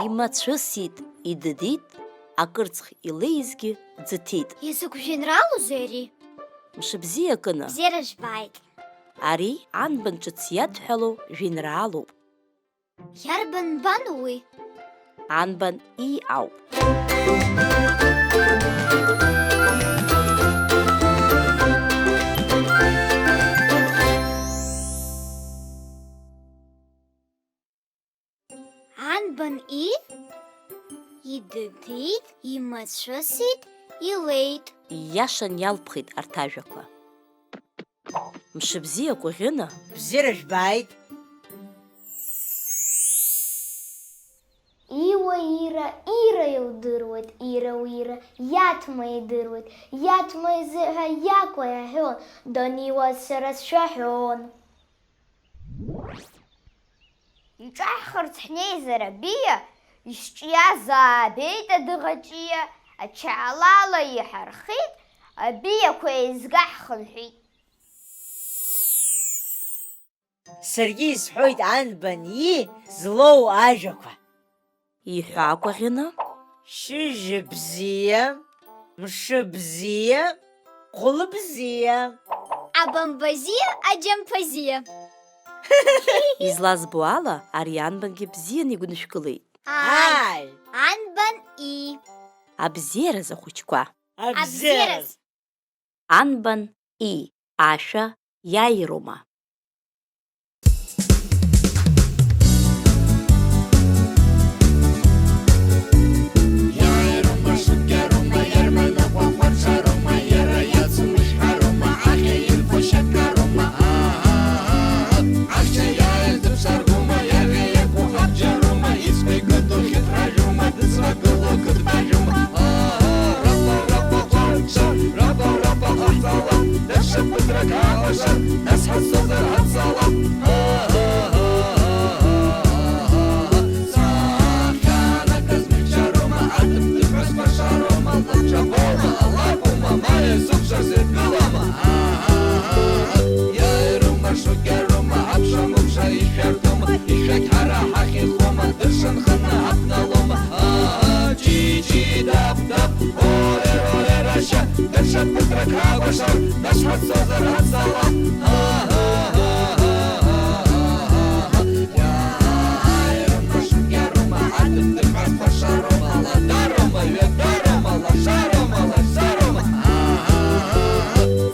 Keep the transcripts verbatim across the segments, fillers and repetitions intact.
Имацәысит, идыдит, акырцх илеизгьы ӡыҭит. Изакә жәеинраалоузеи ари? Мшыбзиа кына. Бзиара жәбааит. Ари анбан ҿыц иадҳәалоу жәеинраалоуп. Иарбан нбану уи? Анбан ии ауп. Анбан ии? Идыдит, имацәысит, илеит. Ииашан иалԥхеит арҭ ажәақәа. Мшыбзиа Кәаӷьына. Бзиара жәбааит. Иуа ира, ира илдыруеит, ира уира, иаҭма идыруеит, иаҭма изыҳәа иакәа иаҳәон, даниуаз сара сшәаҳәон. Иҿаҳхырц ҳнеизар абиа, ишҿиаз аабеит адыӷаҿиа, ачалала иҳархит, абиақәа еизга ҳхынҳәит. Саргьы исҳәоит анбан ии злоу ажәақәа. Иҳәа Кәаӷьына. Шьыжьбзиа, мшыбзиа, хәылбзиа. Абамбазиа, аџьамԥазиа. Излазбо ала, ари анбангьы бзианы игәнышәкылеит. Ааи. Ааи. Анбан ии. Абзиараз ахәыҷқәа. Абзиараз. Анбан ии, ашәа иааироума? Иааироума, шәыкьароума, иарбан акәахәаршароума, иара иацу мышәҳәароума, ахьа ирфо шьақароума, аа, ахьча иааиз дыԥсаргоума, иара иакәу абџьароума, избеи гыдоу хьыԥражәоума, дыцрагылоу кыдбажәоума, аа, рапа, рапа, ҟәарҽа, рапа, рапа, ҟаҳҵала, даҽа ԥыҭрак ааҟаша, нас ҳацозар ҳацала. Сахьанагаз мчароума, аҭыԥ-ҭыԥҳәа сбашароума, лабҿабоума, алакәума, ма иазықәшәар сеидгылама? Иааироума, шәыкьароума, аԥша-мыԥша ишәарҭоума, ишәақь ҳара ҳахьихоума, дыршанханы ҳаԥналома? Ҷи-ҷи, дап-дап, оре-оре, рашьа, даҽа ԥыҭрак ҳабашар, нас ҳацозар ҳацала. Иааироума, шәыкьароума, аҭыԥ-ҭыԥҳәа сбашароума, ладароума, ҩадароума, лашароума, лашароума.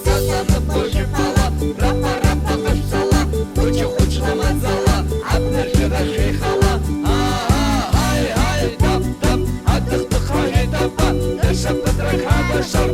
Саса напы шәыԥала, рапа-рапа ҟашәҵала, хәыҷы-хәыҷла маӡала, абнаршәыра шәеихала. Ааи, ааи, дап, дап, аҭых-ҭых ҳәа ҳәеит аба, даҽа ԥыҭрак ҳабашар,